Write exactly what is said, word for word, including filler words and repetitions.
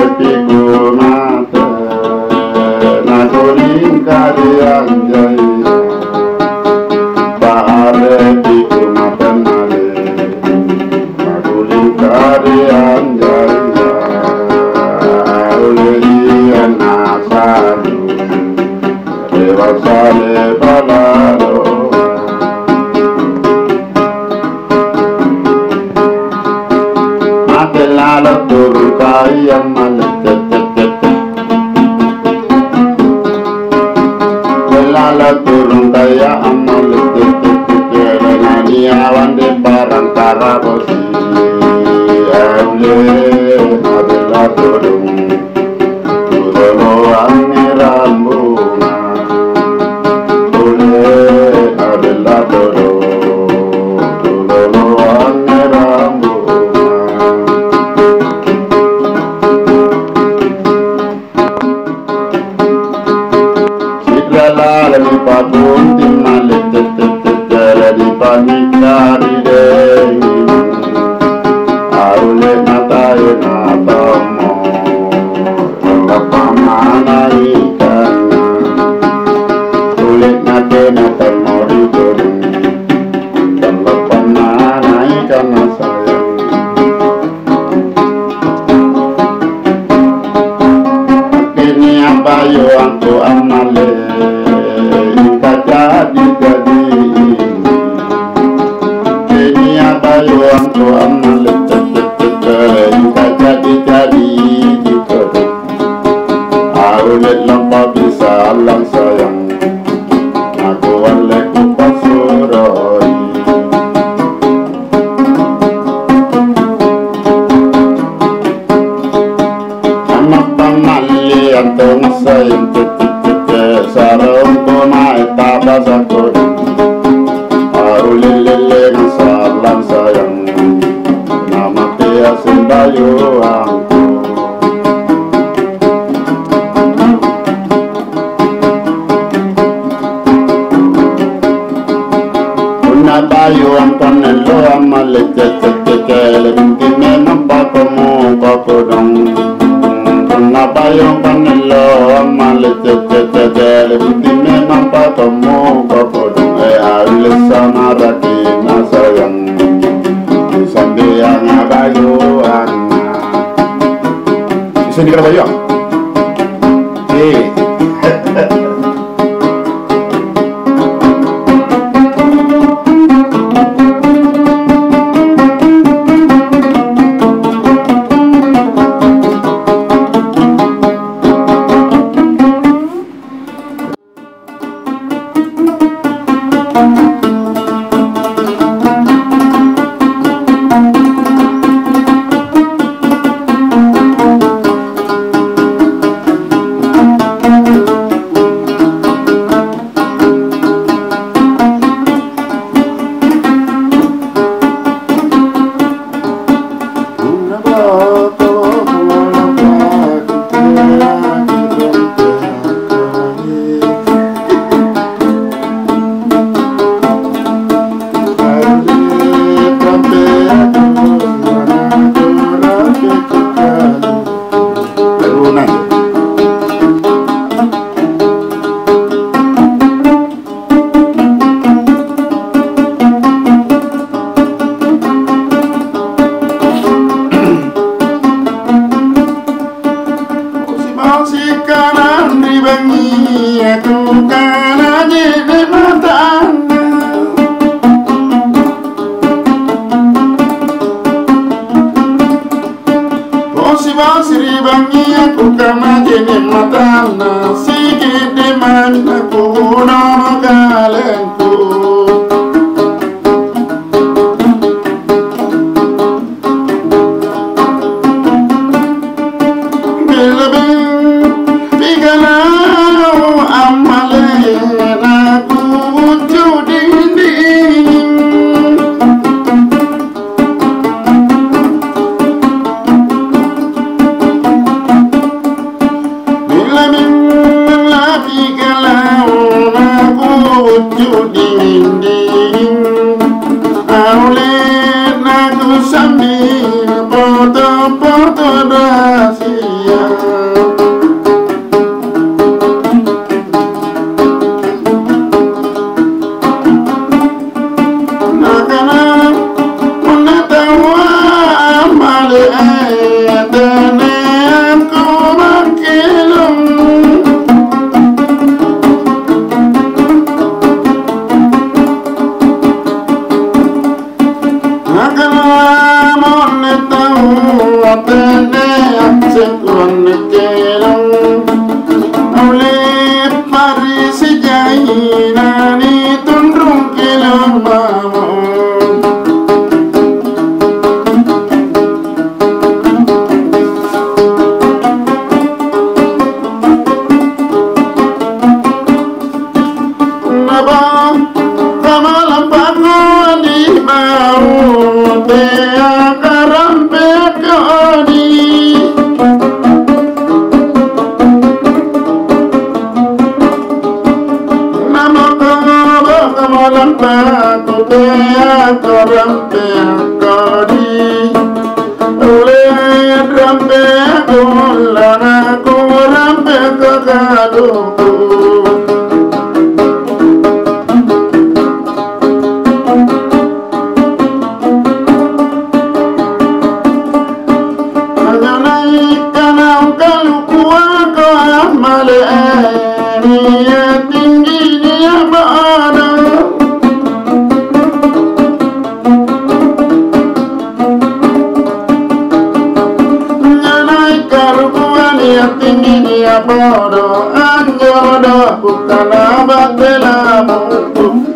Piku mate, nakulingkari anjaya. Pare piku mate male, nakulingkari anjaya. Ulehi anasadu, dewasa le balalo. Mate lalo turung kaya male, cek, cek, cek, cek. Lalo turung kaya male, cek, cek, cek, cek. Nani awang de parang karabosi. Aule, mate lalo turung. Tuloloange rambunga, tule adella todo, tuloloange rambunga. Si'rala lanipapunting male, tette-tette lanipanikka ri denging. Aule matae natammo. Lappa manaikanna, tuli natena tammori tuli, lappa manaikanna sayang. Kini abayo angko amale, ingka jadi-jadi. Kini abayo angko amale, cek, cek, cek, cek, ingka jadi-jadi. Aule lampa bisa allang sayang, aku walle kupassuroi. Amma pammalli antonga sayang, cek, cek, cek, cek, sarungku mae tabasa kodong. Aule lellengang sallang sayang, namatea sembayuangku. Punna bayu ampanne lo ammalle cecce-cecce, lebbi memang pakomo pakodong. Punna bayu ampanne lo ammalle cecce-cecce, lebbi memang pakomo pakodong. Eh, aule samaraki nasayang, sambeang abayuanna. Bisa dikira bayuang? Eh. Sikanang ri bangngia kukana je'ne' matanna. Bosi-bosi ri bangngia kukana je'ne' matanna, sike'de' manna kubuno kalengku. Bilabing pigalau ammalena kubuccu dinding. Bilabing lapi galauna kubuccu dinding. Aulena kusambil poto-poto dasi. Nakana punna taua male'e, teneakko mangkilung. Nakana monne taua, teneakko mangkilung. Ule Parisi jaina nitunrung keleng mamo. Naba, kamalampa kodi mau, tea karampe kodi. Namaka baka malampa kutea karampe kodi. Ule rampe aku lana kurampe kakaduku. Anganaika naung kalukuako ammale'e, nia' tinggi nia' bodo. Anganaika rukua nia' tinggi nia' bodo, anjo do kukana batela mutu.